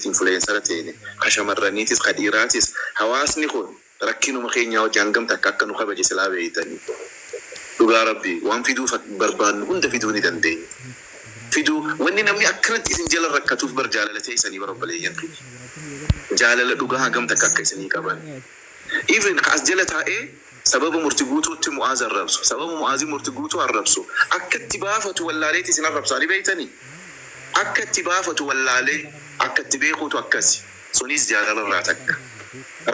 jalatti influencer teene, ka shamarraniitis ka dhiiraatis, hawaasni kun rakkinuma keenyaa wajji hangam takka akka nu kabaje silaa beeytanii. Dhugaa Rabbii waan fiduu barbaannu hunda fiduu ni dandeenya. Fiduu wanni namni akkanatti isin jala rakkatuuf bar jaalala teessanii bar obboleeyyan kiyya. Jaalala dhugaa hangam takka akka isinii qaban. Even ka as jala taa'ee sababa Murti Guutuutti Mu'aaz arrabsu, sababa Mu'aazii Murti Guutuu arrabsu, akka itti baafatu wallaaleeti isin arrabsaa ni beeytanii? Akka itti baafatu wallaalee, akka itti beekuutu akkasi. Sunis jaalalarraa takka.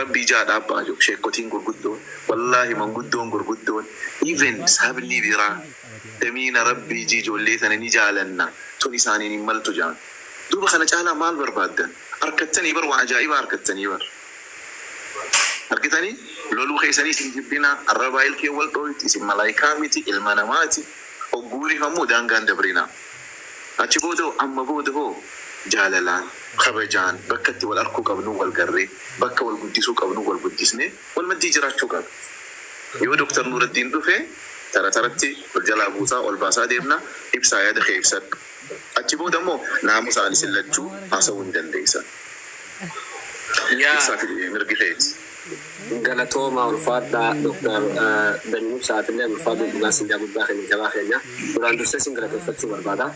Rabbii jaa dhaabbaa jiru sheekkotiin gurguddoon, wallaahi manguddoon gurguddoon, even sabni biraa damiina Rabbii jii ijoollee tana ni jaalanna, tun isaaniin hin maltu jaan. Duuba kana caalaa maal barbaaddan? Arkattanii bar waan ajaa'ibaa arkattanii bar. Argitanii? Loluu keessanii isin jibbinaa, arrabaa ilkeen wal dhooyti, isin malaayikaa miti, ilma namaati. Hogguu rifamu daangaan dabrinaa. Achi booda hoo? Amma booda hoo? Jaalalaan, kabajaan, bakka itti wal arkuu qabnuu wal garree, bakka wal guddisuu qabnuu wal guddisnee wal maddii jiraachuu qabna. Yoo Dr. Nuuraddiin dhufe tara taratti ol jalaa buusaa ol baasaa deemna, ibsaa yaada kee ibsadhu. Achi booda immoo naamusaan isin lachuu haasawuu ni dandeessan. Yaa Ibsaa fi mirgi keeti. Galatooma, ulfaadhaa Dr. Damiin Ibsaa, atillee ulfaadhu, dhugaa siin guddaa keenya, jabaa keenya. Duraan dursee sin galateeffachuu barbaada.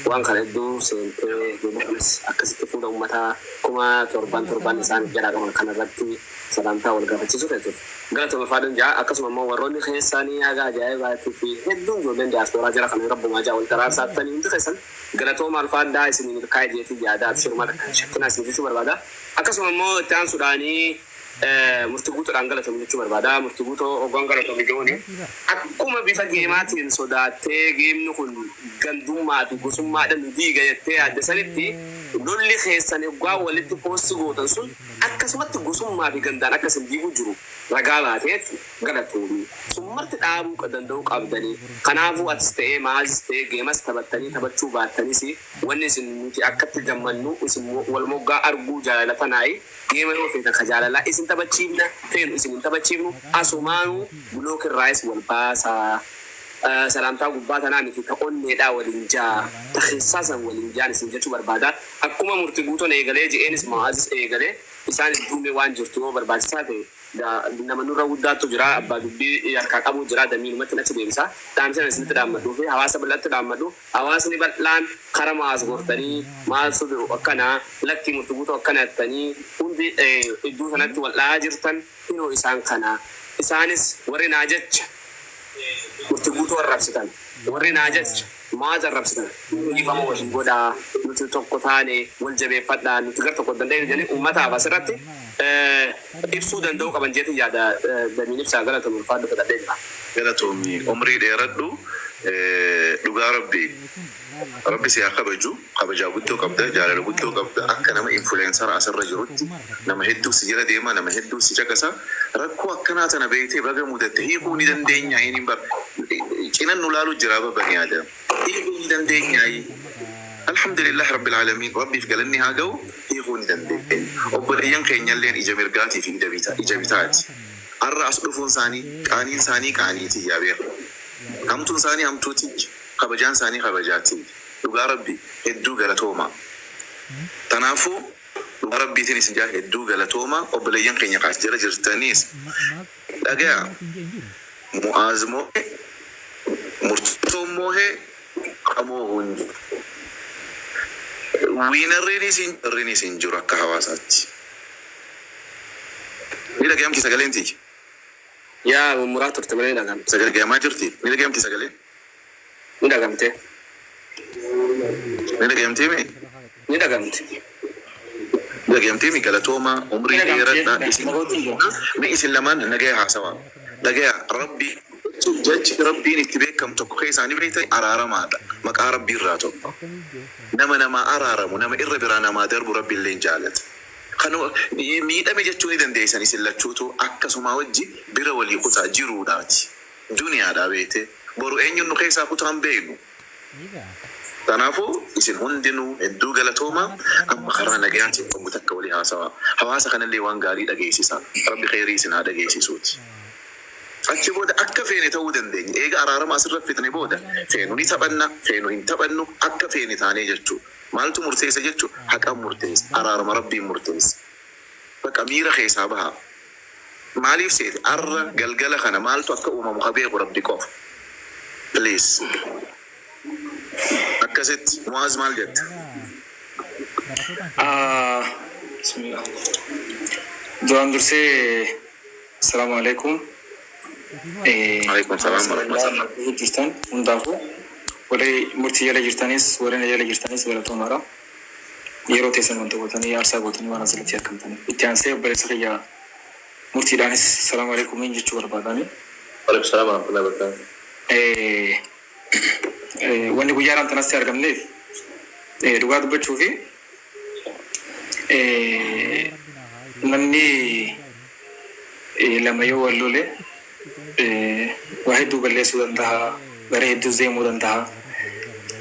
Waan kana hedduu seentee ijoollee kanas akkasitti fuula uummataa 7000 isaan jalaa qaban kanarratti salaamtaa wal gaafachiisuu feetuuf. Galatooma, ulfaadhuun jaa. Akkasuma immoo warroonni keessaanii haga ajaa'ibaatii fi hedduun ijoolleen diyaaspooraa jara kana rabbumaa jaa wal taraarsaattanii, hundi keessan galatooma, ulfaadhaa. Isinii milkaa'ee jeetii yaada, abshiruma, takka shakkinaa isin jechuu barbaada. Akkasuma immoo itti aansuudhaanii Murtii Guutuudhaan galatoom jechuu barbaada. Murtii Guutoo hoggaan galatoom ijooni akkuma bifa geemaatiin sodaattee geemni kun gandummaa fi gosummaadhaan nu diiga jettee yaadde sanitti, lolli keessan hoggaa walitti post gootan sun akkasumatti gosummaa fi gandaan akka isin diiguu jiru ragaa baatee jechuudha. Galatoomi. Sun marti dhaabuu danda'uu qabdanii. Kanaafuu atis ta'ee Maazis ta'ee geemas taphattanii taphachuu baattanis, wanni isin nuti akkatti gammannu isin wal moggaa arguu jaalala tanaayi. Geema yoo feetan ka jaalalaa isin taphachiifna, feenu isin hin taphachiifnu. Asumaanuu block irraayis wal baasaa. Salaamtaa gubbaa tanaa miti, ta onneedhaa waliin jaa, ta keessaa san waliin jaan isin jechuu barbaada. Akkuma Murti Guutoon eegalee je'eenis Mu'aazis eegalee isaan hedduumee waan jirtu yoo barbaachisaa ta'e nama nurra guddaattu jira, abbaa dubbii harkaa qabuu jira, damiinumatti achi deebisa. Dhaamsa isinitti dhaammadhuu fi hawaasa bal'aatti dhaammadhu, hawaasni bal'aan kara Maas gortanii, maaltu jiru akkana, lakkii Murti Guutuu akkana jettanii hundi iddoo sanatti wal dha'aa jirtan, hinoo isaan kana. Isaanis warri naa jecha Murti Guutuu arrabsitan, warri naa jecha Maaz arrabsitan, dhiifama waliin godhaa, nuti tokko taane wal jabeeffadhaa, nuti gar tokko danda'e jedhanii uummataaf asirratti ibsuu danda'uu qaban jeetiin yaada. Damiin Ibsaa, galatoon, ulfaadhu, fedhadhee jira. Galatoomi, umrii dheeradhu. Dhugaa Rabbi, Rabbi si haa kabaju. Kabajaa guddoo qabda, jaalala guddoo qabda. Akka nama influencer asirra jirutti nama hedduu si jala deema, nama hedduu si caqasa. Rakkoo akkanaa tana beektee baga mudatte. Hiikuu ni dandeenya hin bar cinan nu laalu jira bani aadam, hiikuu ni dandeenyaayi. Alhamdulillah rabbil alamin, Rabbiif galanni haa ga'u, hiikuu ni dandeenya. Obboleeyyan keenyalleen ija mirgaatii fi ija bitaati. Har'a as dhufuun isaanii qaaniin isaanii qaaniitii yaa beeku, hamtuun isaanii hamtuutii, kabajaan isaanii kabajaatii. Dhugaa Rabbi hedduu galatooma. Kanaafuu dhugaa Rabbiitiin isin jaa, hedduu galatooma. Obboleeyyan keenya kaas jala jirtaniis dhagaya, Mu'aaz moo'e, Murtoon moo'e, qamoo hin jiru. Winnerriinis hin jirrinis hin jiru akka hawaasaatti. Ni dhagayamti sagaleen tiyya? Yaa mummuraa turte malee ni dhagamte. Sagalee dhagayamaa jirti? Ni dhagayamti sagaleen? Ni dhagamte. Ni dhagayamtii mi? Ni dhagamte. Ni dhagayamtii mi? Galatooma, umrii Ni dhagamte. dheeradha. Isin mi isin lamaan nagaya haasawaa. Dhagaya, Rabbi jechi Rabbiin itti beekamu tokko keessaa ni beektan araaramaadha. Maqaa Rabbii irraa tokko. Nama namaa araaramu, nama irra biraa namaa darbu Rabbi illee hin jaalata. Kan miidhame jechuu ni dandeessan isin lachuutu akkasuma wajji bira walii kutaa jiruudhaati. Duniyaadhaa beekte. Boru eenyuun nu keessaa kutaan beeknu. Kanaafuu isin hundinuu hedduu galatooma. Amma karaa nagayaatiin dhombu takka walii haasawaa. Hawaasa kanallee waan gaarii dhageessisa. Rabbi kheyrii isin haa dhageessisuuti. Achi booda akka feene ta'uu dandeenya. Eega araarama asirra fixne booda feenu ni taphanna, feenu hin taphannu, akka feene taanee jechuudha. Maaltu murteessa jechuun haqa murteessa, araarama Rabbiin murteessa. Bakka miira keessaa baha. Maaliif seete arra galgala kana maaltu akka uumamu ka beeku Rabbi qofa. Please. Akkasitti Mu'aaz maal jetta? Bismillah. Duraan dursee, asalaamu alaikum. Alaikum salaam wa rahmatullah. Jirtan hundaafuu, warri murtii jala jirtanis, warri na jala jirtanis, galatoomaadha. Yeroo teessan wanta gootanii, aarsaa gootanii waan asirratti argamtaniif. Itti aansee obboleessa kiyya murtiidhaanis salaamu alaikum jechuu barbaadani. Waalaikum salaam wa rahmatullahi wa barakatuh. Wanni guyyaadhaan tanasti argamneef, dhugaa dubbachuu fi namni lama yoo wal lole waa hedduu balleessuu danda'a, gara hedduu deemuu danda'a.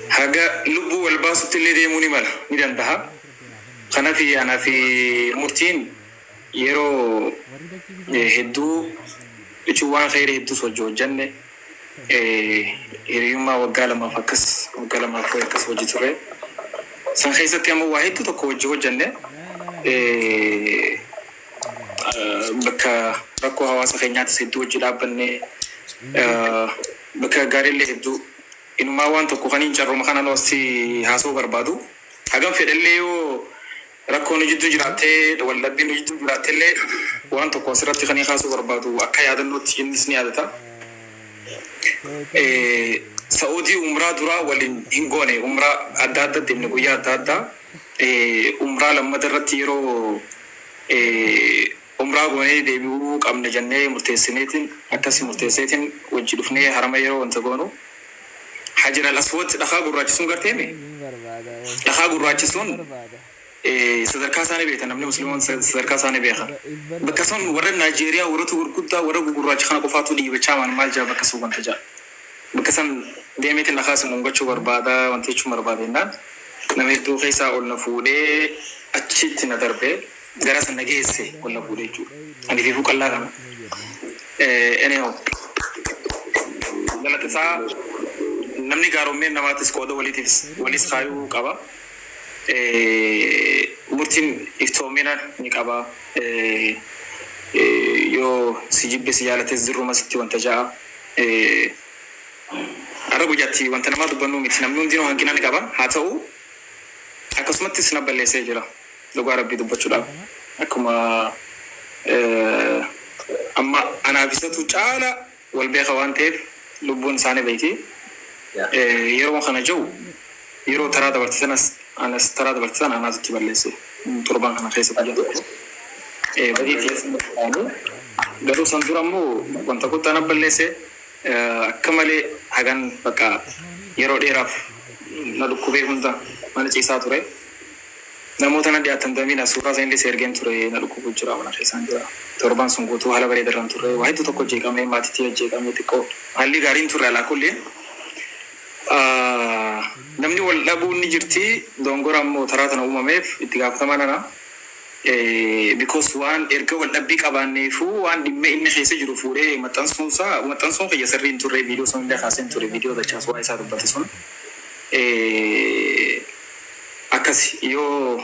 Haga lubbuu wal baasutti illee deemuu ni mala, ni danda'a. Kanaaf anaa fi murtiin yeroo hedduu jechuun waan khayrii hedduus hojii hojjanne, hiriyummaa waggaa 2f akkas, waggaa 2f akkas hojii ture. San keessatti ammoo waa hedduu tokko hojii hojjanne, bakka rakkoo hawaasa keenyaatis hedduu hojii dhaabbanne, bakka gaariillee hedduu. Inumaa waan tokko kan hin carruma kana asii haasa'uu barbaadu. Hagam fedhallee yoo rakkoon jidduu jiraattee, waldhabbiin jidduu jiraattellee, waan tokko asirratti kan haasa'uu barbaadu akka yaadannootti innis ni yaadata. Sa'uudii umraa duraa waliin hin goone, umraa adda adda deemne, guyyaa adda addaa. Umraa lammata irratti yeroo umraa goonee deebi'uu qabna jennee murteessineetiin, akkasi murteesseetiin wajji dhufnee harama yeroo wanta goonu, Hajar al Aswad, dhakaa gurraachi sun garteemi, dhakaa gurraachi sun sadarkaa isaanii beekta, namni musliimoon sadarkaa isaanii beeka. Bakka sun warra Naajeeriyaa, warroota gurguddaa, warra gugurraacha kana qofaatu dhiibachaa waan maal jaa, bakka sun wanta jaa. Bakka san deemeetiin dhakaa sun dhungachuu barbaada, wanta jechuun barbaada jennaan, nama hedduu keessaa ol na fuudhee achitti na darbee gara san na geesse, ol na fuudhee jechuudha. Ani fiifuu qallaa kana. Anyhow, galata isaa namni gaaromeen namaatis qooda waliitiif walis kaayuu qaba. Murtiin iftoomina ni qaba. Yoo si jibbe si jaalates dirruma sitti wanta ja'a. Har'a guyyaatti wanta namaa dubbannu miti, namni hundinuu hanqina ni qaba. Haa ta'u, akkasumattis na balleessee jira. Dhugaa Rabbii dubbachuudhaaf. Akkuma amma anaaf isatu caala wal beeka waan ta'eef lubbuun isaanii beeyti. Yeroo kana jiru, yeroo taraa dabarte sanas, anas taraa dabarte sana anaatu itti balleesse. Torban kana keessa guyyaa tokko. Badii keessa garuu san dura immoo wanta guddaa na balleesse, akka malee hagan bakka yeroo dheeraaf na dhukkubee hunda mana ciisaa ture. Namoota na dhiyaatan damiina suuraa san illee ergeen ture, na dhukkubu jira, mana keessaan jira. Torban sun guutuu haala bareedarraan turre, waa hedduu tokko jeeqamee, maatiitti jeeqamee, xiqqoo haalli gaariin turre alaa kulli. Namni wal dhabuun ni jirti, dongora ammoo taraa tana uumameef itti gaafatamaa nana. Because waan erga wal dhabbii qabaanneefuu waan dhimma inni keessa jiru fuudhee maxxansuunsaa, maxxansuun kiyya sirrii hin turre. Viidiyoo sun illee kaaseen ture, viidiyoo dachaas waa isaa dubbate sun. Akkas yoo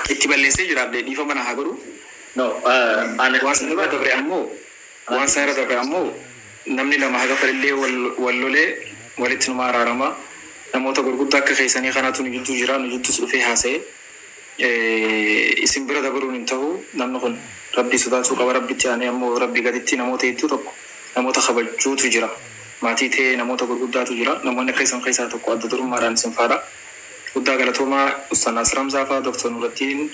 itti balleessee jiraadhe dhiifama mana haa godhu. No, ani Waan sana irra dabre ammoo namni lama haga fedhallee wal lolee walitti numa araarama. Namoota gurguddaa akka keessanii kanatu nu jidduu jira, nu jidduus dhufee haasa'e. Isin bira dabaluun hin ta'u, namni kun Rabbii sodaachuu qaba, Rabbitti aanee ammoo Rabbi gaditti namoota hedduu tokko namoota kabajuutu jira. Maatii ta'ee namoota gurguddaatu jira. Namoonni akka isin keessaa tokko adda durummaadhaan isin faadha. Guddaa galatoomaa, Ustaz Nasir Hamzaa fa'aa, Dr. Nurattiin,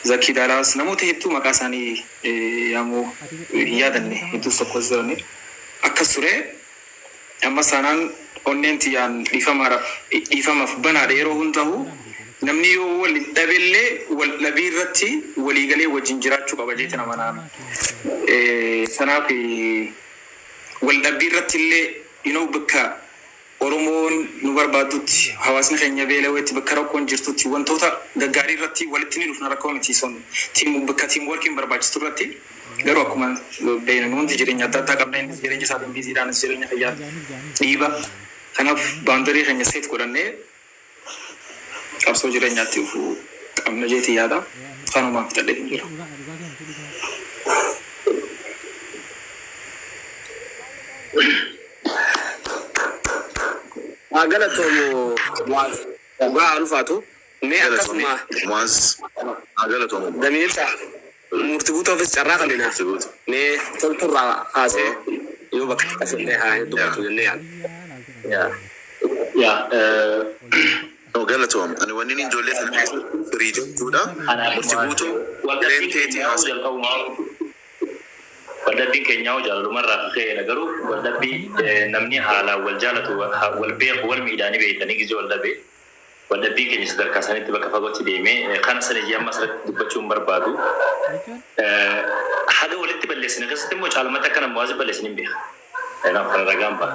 Zakii Daalaas, namoota hedduu maqaa isaanii yaamuu hin yaadanne hedduus tokkos jirani. Akkas ture. Amma saanaan onneen tiyyaan dhiifamaadhaaf dhiifamaaf banaadha yeroo hundaa'u. Namni yoo wal dhabellee wal dhabii irratti waliigalee wajjin jiraachuu qaba jeetiin amanaan. Kanaaf wal dhabbii irratti illee bakka Oromoon nu barbaaddutti, hawaasni keenya beela'eetti, bakka rakkoon jirtutti, wantoota gaggaarii irratti walitti ni dhufna, rakkoo miti sun, team bakka team workiin barbaachistu irratti. Garuu akkuma beeknu hundi jireenya adda addaa qabna, innis jireenya isaatiin busydhaanis jireenya fayyaa dhiiba. Kanaaf boundary keenya set godhannee Qabsoo jireenyaatti dhufuu qabna jeetii yaada. Kanumaaf fixadhee hin jiru. Haa galatoomu Mu'aaz. Dhugaa haa ulfaatu. Mee Galatoomi. akkasuma Mu'aaz haa galatoomu. Damiin Ibsaa murtii guutuufis carraa kennina. Murtii guutuu. Mee tolturraa kaasee yoo bakka akkasillee haa dubbatu jennee yaadna. Yaa. Yaa, No, galatoom. Ani wanni inni ijoollee sana keessa firii jechuudha. anaaf Murtii Mu'aaz guutuu hireen waldhabbiin teetii keenyaa haasa'e. jalqabumaa waldhabbiin keenyaa jaalalumarraa ka'eera garuu waldhabbii namni haalaan wal jaalatu wal beeku wal miidhaanii beektanii gizee waldhabee waldhabbiin keenya sadarkaa sanitti bakka fagootti deemee kana sana ijji amma asirratti dubbachuu hin barbaadu. Haga walitti balleessine keessatti immoo caalmatti akka nama waasi balleessine hin beeka. Kanaaf kana ragaan ba'a.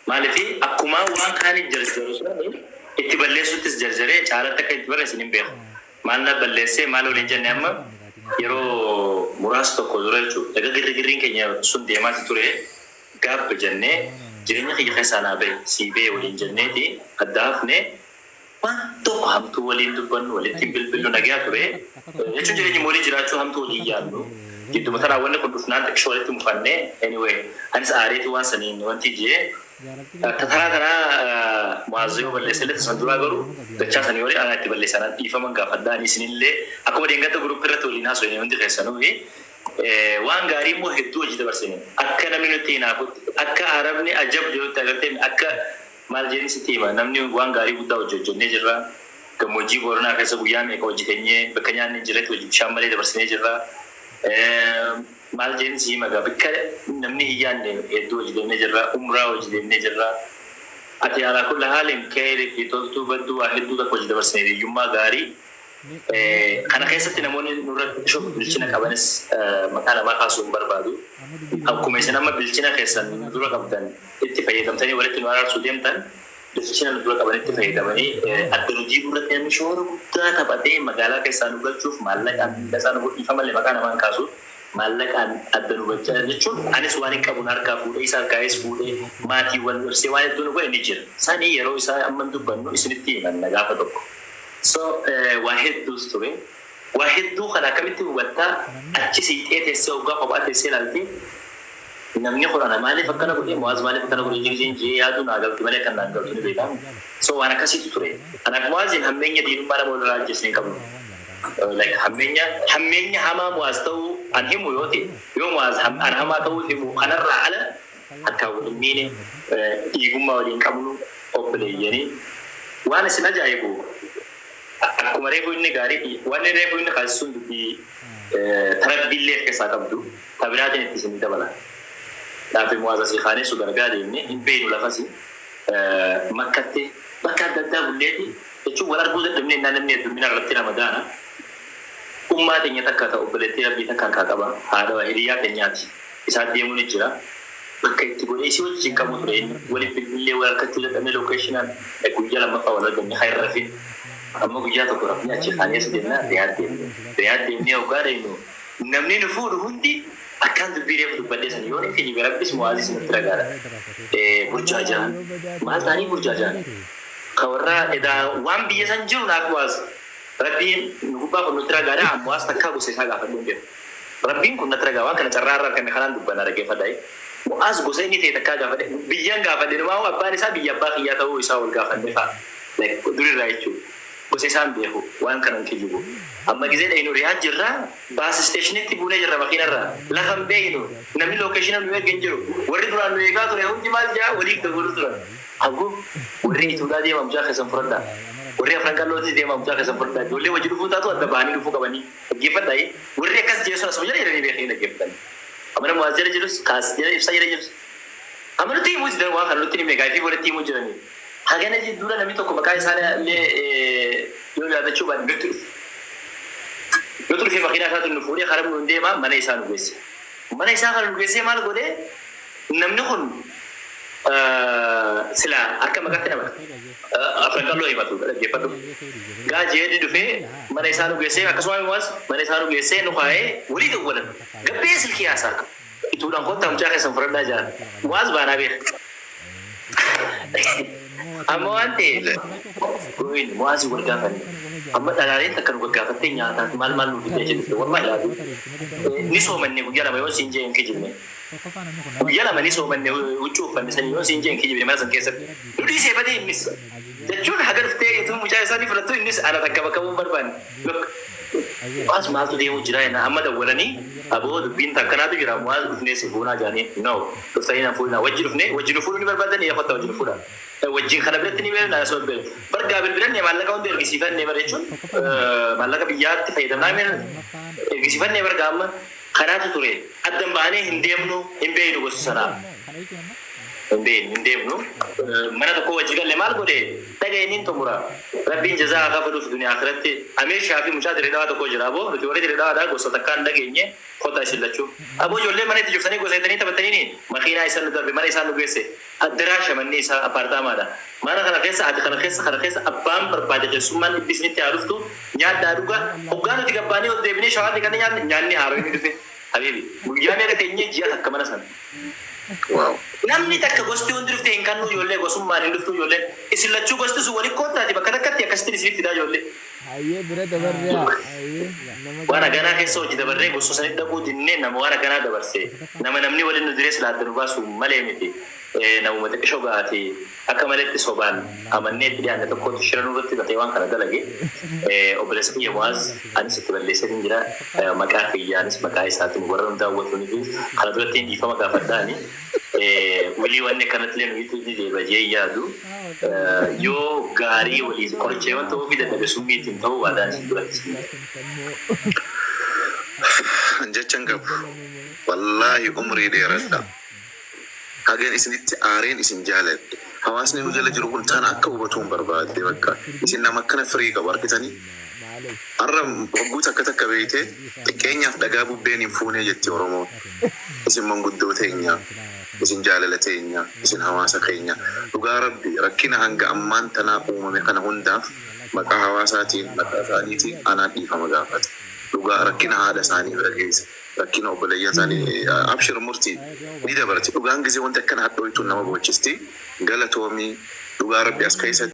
Maaliif akkuma waan kaanii jarjaru sani itti balleessuttis jarjaree caalatti akka itti barreessin hin beeku. Maal na balleessee maal waliin jenne amma yeroo muraasa tokko dura jechuudha. Egaa girri girriin keenya sun deemaati ture gaabba jennee jireenya kiyya keessaa naa bahe sii bahe waliin jenneeti adda hafne waan tokko hamtuu waliin dubbannu walitti bilbillu nagaa ture. Jechuun jireenya waliin jiraachuu hamtuu waliin yaadnu. Gidduma tanaa wanni kun dhufnaan xiqqishoo walitti mufannee anyway anis aareetu waan saniin wanti jee taraa tanaa Mu'aaz yoo balleesse illee san duraa garuu dachaa sanii olii anaa itti balleessan dhiifaman gaafadhaa ani isinillee akkuma deengata guruppii irratti waliin haasofne hundi keessanuu fi waan gaarii immoo hedduu hojii dabarsine akka namni nutti hinaafutti akka arabni ajab jedhutti agartee akka maal jeenni sitti hima namni waan gaarii guddaa hojii hojjennee jirra. Gammoojjii Booranaa keessa guyyaa meeqa hojjeteenyee bakka nyaanni hin jirretti hojii bishaan malee dabarsinee jirra. Maal jeenni si hima gaa bakka namni hin yaadne hedduu hojii deemnee jirra. Umraa hojii deemnee jirra. Ati alaa kulla haalin keerii fi toltuu badduu waa hedduu tokko hojii dabarsinee hiyyummaa gaarii. Kana keessatti namoonni nurratti bilchina qabanis maqaa namaa kaasuu hin barbaadu. Akkuma isin amma bilchina keessan dura qabdan itti fayyadamtanii walitti nu araarsuu deemtan bilchina nu dura qaban itti fayyadamanii adda nu diiguu irratti namni shoora guddaa taphatee magaalaa keessaa nu galchuuf maallaqaan isaa nu godhiifa malee maqaa namaan kaasu maallaqaan adda nu galchaa jechuun anis waan hin qabuun harkaa fuudhee isa harkaa'es fuudhee maatiiwwan ibsee waan hedduu nu godhe ni jira. Sanii yeroo isaa amma dubbannu isinitti himanna gaafa tokko. So waa hedduus ture. Waa hedduu kana akkamitti hubattaa achi siixee teessee hoggaa kophaa teessee ilaaltee namni kun ana maaliif akkana godhee Mu'aaz maaliif akkana godhee jireen jee yaaduu naa galti malee kan naan galtu ni beekamu. So waan akkasiitu ture. Kanaaf Mu'aaziin hammeenya diinummaa nama walirraa ajjeesne hin qabnu. Like hammeenya hamaa Mu'aaz ta'uu an himu yoo ta'e yoo Mu'aaz an hamaa ta'uu himu kanarraa ala akka waliin miine dhiigummaa waliin qabnu obboleeyyanii waan isin ajaa'ibu akkuma reefu inni gaarii waan reefu inni kaasisuun dubbii tarabbiillee of keessaa qabdu tabiraatiin itti isin dabala. Dhaafi Mu'aaz asii kaanee su gargaa deemne hin beeknu lafasi makkatti bakka adda addaa bulleeti jechuun wal arguu dadhabne innaan namni heddummina irratti ramadaana. Ummaa teenya takka ta'u obboleettii rabbii takka harkaa qaba haadha hiriyaa teenyaati isaan deemuun ni jira. Bakka itti godhee isii wajjin qabu ture waliin bilbilee wal harkachuu dadhabne lookeeshinaan guyyaa lammaffaa wal arganne haa irra amma guyyaa tokko rafne achi kaanee as deemnaa Riyaad deemne. Riyaad deemnee hoggaa deemnu namni nu fuudhu hundi akkaan dubbii reefu dubbadhee san yoo inni kijibe rabbis Mu'aazis natti ragaadha. Burjaajaan maal ta'anii burjaajaan ka warra edaa waan biyya san jiru naaf Mu'aaz rabbiin nu gubbaa kun nutti ragaadha Mu'aaz takkaa gosa isaa gaafadhu hin beeku. Rabbiin kun natti ragaa waan kana carraa irraa arganne kanaan dubbanna dhaggeeffadhaa. Mu'aaz gosa inni ta'e takkaa gaafadhe biyyaan gaafadhe numaa abbaan isaa biyya abbaa kiyyaa ta'uu isaa wal gaafanne fa'a. Durirraa jechuudha. Gosa isaan beeku waan kanan kijibu. Amma gisee dhayinu Riyaad jirra bus stationitti buunee jirra makiinarraa lafa hin beeknu namni location nu eeggan jiru warri duraan nu eegaa ture hundi maal jaa waliif dabaluu turan. Abbo warri Itoophiyaa deemaa mucaa keessan fudhadhaa. Warri Afran Qallootis deemaa mucaa keessan fudhadhaa. Ijoollee wajji dhufuu taatu adda bahanii dhufuu qabanii dhaggeeffadhaa. Warri akkas jeessu asuma jala jedhanii beekanii dhaggeeffatan. Amma nama as jala jirus kaas jala ibsaa jala jirus. Amma nutti himuu jiran waan kana nutti himee gaafii walitti himuu jiranii. Hagana jidduudha namni tokko maqaa isaanii illee yoo yaadachuu baate nutti dhufe. Nutti dhufee makiinaa isaatti nu fuudhee karaa nu deemaa mana isaa nu geesse. Mana isaa kana nu geessee maal godhee namni kun sila akka maqaatti nama Afran Qalloo himatu dhaggeeffadhu. Gaa jeedhi dhufee mana isaa nu geessee akkasuma himas mana isaa nu geessee nu kaa'ee walii dawwalan. Gabbee silkii haasaa. Ituudhaan kottaa mucaa keessan fudhadhaa jira. Mu'aaz baanaa beeka. Amma waan ta'eef goyin Mu'aazii wal gaafanne. Amma dhalaaleen takka nu gaggaafattee nyaataaf maal maal nu fidee jedhu wallahi laatu. Ni soomanne guyyaa 2 yoo siin jee hin kijibne. Guyyaa 2 ni soomanne huccuu uffanne sanii yoo siin jee hin kijibne mana san keessatti. Nu dhiisee badee innis. Jechuun haga dhuftee utuu mucaa isaa ni fudhattu innis ana takka bakka bu'uu hin barbaanne. Look Mu'aaz maaltu deemuu jira jenna amma dawwalanii aboo dubbiin takkanaatu jira Mu'aaz dhufnee si fuunaa jedhanii no dhuftanii na fuudhinaa wajji dhufnee wajji nu fuudhuu ni barbaadanii yaa kottaa wajji nu fuudhaa. Wajjin kana biratti ni beekna asuma beekna. Bargaa bilbilanne maallaqa hunda ergisiifanne bara jechuun maallaqa biyyaatti fayyadamnaa beekna. Ergisiifanne bargaa amma kanaatu ture. Addan baanee hin deemnu hin beeknu gosa sanaa. Hin beeknu hin deemnu. Mana tokko wajji galle maal godhe dhagaye niin xumura. Rabbiin jazaa haa kafaluuf duniyaa akhiratti. Amiir Shaafii mucaa Dirree Dhawaa tokko jira aboo nuti warri Dirree Dhawaadhaa gosa takkaan dhageenye kottaa isin lachuu. Aboo ijoollee mana itti cuftanii gosa jettanii taphattaniini makiinaa isan nu darbe mana isaan nu geesse. Addaraasha manni isaa apartaamaadha. Mana kana keessa ati kana keessa kana keessa abbaan barbaade keessummaan dhibbi isinitti haa dhuftu nyaadhaa dhugaa. Hoggaa nuti gabbaanee ol deebinee shawaa dhiqannee nyaanne nyaanni haaromni dhufe. Habiibi guyyaa meeqa teenyee ji'a takka mana sana. Wow. Namni takka gosti hundi dhuftee hin kannuu ijoollee gosummaan hin dhuftuu ijoolleen. Isin lachuu gosti sun wali koottaati bakka takkatti akkasittiin isiniif fidaa ijoollee. Hayyee bira dabarraa hayyee nama Waan gaarii akkanaa keessa hojii dabarree gosa sanitti dhaquu dinnee nama waan akkanaa dabarse nama namni waliin nu diree silaa adda nu baasu malee miti. Namuma xiqqisho ga'aati akka maletti sobaan amannee itti dhiyaanne tokkotu shira nurratti xaxee waan kana dalage. Obboleessa kiyya Mu'aaz anis itti balleesseetiin jira. Maqaa kiyyaanis maqaa isaatiin warra nu daawwatuunii fi kana duratti dhiifama gaafadhaani. Wilii wanni akkanatti illee nuyitu ni deeba jee yaadu. Yoo gaarii walii qoricha yoo ta'uu fi dadhabe summii ittiin ta'uu waadaan isin duratti isin An jecha hin qabu. Wallaahi umrii dheeradha. Hagan isinitti aareen isin jaaladhe. Hawaasni nu jala jiru kun tana akka hubatu hin barbaadde bakka. Isin nama akkana firii qabu argitanii. Har'a hogguu takka takka beeyte xiqqeenyaaf dhagaa bubbeen hin fuunee jetti Oromoon. Isin manguddoo teenya, isin jaalala teenya, isin hawaasa keenya. Dhugaa Rabbi rakkina hanga ammaan tanaa uumame kana hundaaf maqaa hawaasaatiin, maqaa isaaniitiin anaa dhiifama gaafata. Dhugaa rakkina haadha isaanii bira geesse. Rakkina obboleeyyan isaanii abshir murtii ni dabarti. Dhugaan gisee wanti akkana hadhooytuun nama boochisti. Galatoomii dhugaa Rabbi as keessatti.